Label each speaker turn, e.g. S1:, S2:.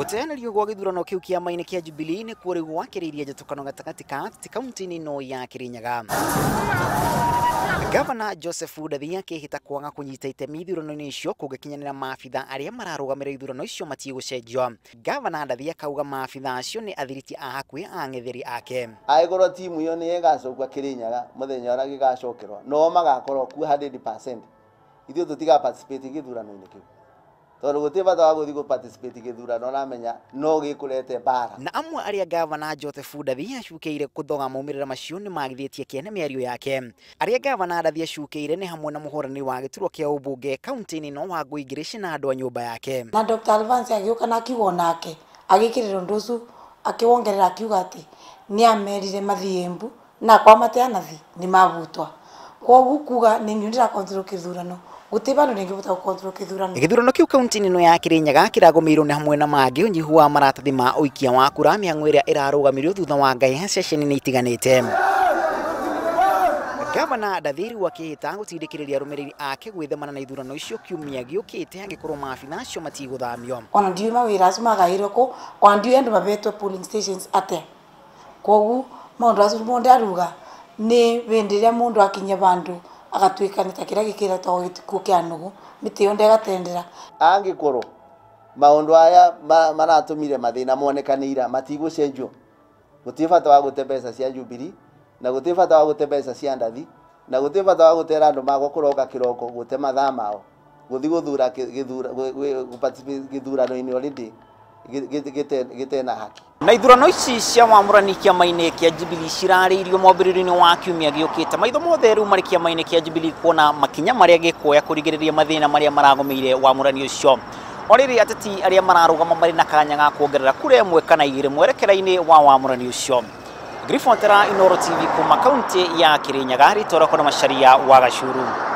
S1: Gũteanĩrio gwa gĩthurano kĩu kĩama-inĩ kĩa Jubilee nĩ kuo rĩu gwakĩrĩirie njatũkano gatagatĩ ka ateti kaunti-inĩ ĩno ya Kirinyaga. Gavana Joseph Ndathi akĩhĩta kwaga kũnyita itemi ithurano-inĩ icio kũngĩkinyanĩra maabitha arĩa mararũgamĩrĩra ithurano icio matigũcenjio. Gavana Ndathi akauga maabitha acio nĩ athiriti a hakuhĩ a ang'etheri ake.
S2: Angĩkorwo timu ĩyo nĩ ĩgacoka Kirinyaga mũthenya ũrĩa gĩgacokerwo no magakorwo kuo 100%, ithuĩ tũtiga participate gĩthurano-inĩ kĩu tondũ gũtirĩ bata wa gũthiĩ gũ participate gĩthurano ũramenya no gĩkũrete mbara.
S1: Na amwe arĩa gavana Joseph Ndathi acukĩire kũthoga maumĩrĩra macio nĩ magithĩtie kĩene mĩario yake. Arĩa gavana Ndathi acukĩire nĩ hamwe na mũhũrani wa gĩturwa kĩa ũmbunge kaunti-inĩ ĩno wa Ngũingĩrĩci na andũ a nyũmba yake.
S3: Na Dr. Alvance agĩũka na akiuga onake agĩkĩrĩra ũndũ ũcio akĩwongerera akiuga atĩ nĩ amerire mathiĩ Embu na kwa mateanathi nĩ mabutwa. Kwoguo kuga nĩ niĩ ndĩra control kĩthurano gũtirĩ bandũ ndĩngĩbota gũ control kĩthurano.
S1: Gĩthurano kĩu kaunti-inĩ ĩno ya Kirinyaga kĩragũmĩirwo nĩ hamwe na mangĩ ũnyihu wa maratathi ma ũikia wa kura mĩhang'o ĩrĩa ĩrarũgamirio thutha wa ngahĩha ceceni-inĩ itiganĩte. Gavana Ndathi rĩu akĩhĩta gũtindĩkĩrĩria arũmĩrĩri ake gwĩthemana na ithurano icio kiumia gĩũkĩte angĩkorwo maabitha acio matigũthamio.
S3: Ona ndiũĩ mawĩra acio magaĩirwo kũ, ona ndiũĩ andũ mabetwe polling stations atĩa. Kwoguo maũndũ acio mũndũ aruga nĩ hĩndĩ ĩrĩa mũndũ akinya bandũ agatuĩka nĩ ta kĩrĩa gĩkĩretagwo gĩkuũ kĩa nũgũ mĩtĩ ĩyo ndegatendera.
S2: Angĩkorwo maũndũ aya maratũmire mathĩna monekanĩira matigũcenjio, gũtirĩ bata wa gũte mbeca cia Jubilee na gũtirĩ bata wa gũte mbeca cia Ndathi na gũtirĩ bata wa gũtera andũ magwa kũroka kĩroko gũte mathaa mao gũthiĩ gũthura gĩthurano-inĩ already gĩtena haki.
S1: Na ithurano ici cia wamũrani kĩama-inĩ kĩa Jubilee cirarĩirio mwambĩrĩrio-inĩ wa kiumia gĩũkĩte. Maitho mothe rĩu marĩ kĩama-inĩ kĩa Jubilee kuona makinya marĩa gĩkuoya kũrigĩrĩria mathĩna marĩa maragũmĩire wamũrani ũcio. O rĩrĩ ateti arĩa mararũgama marĩ na kanya ga kuongerera kura ĩmwe kana igĩrĩ mwerekera-inĩ wa wamũrani ũcio. Ngiribotera Inooro TV kuma kaunti ya Kirinyaga, rĩtwa rĩakwa nĩ Macharia wa Gacuru.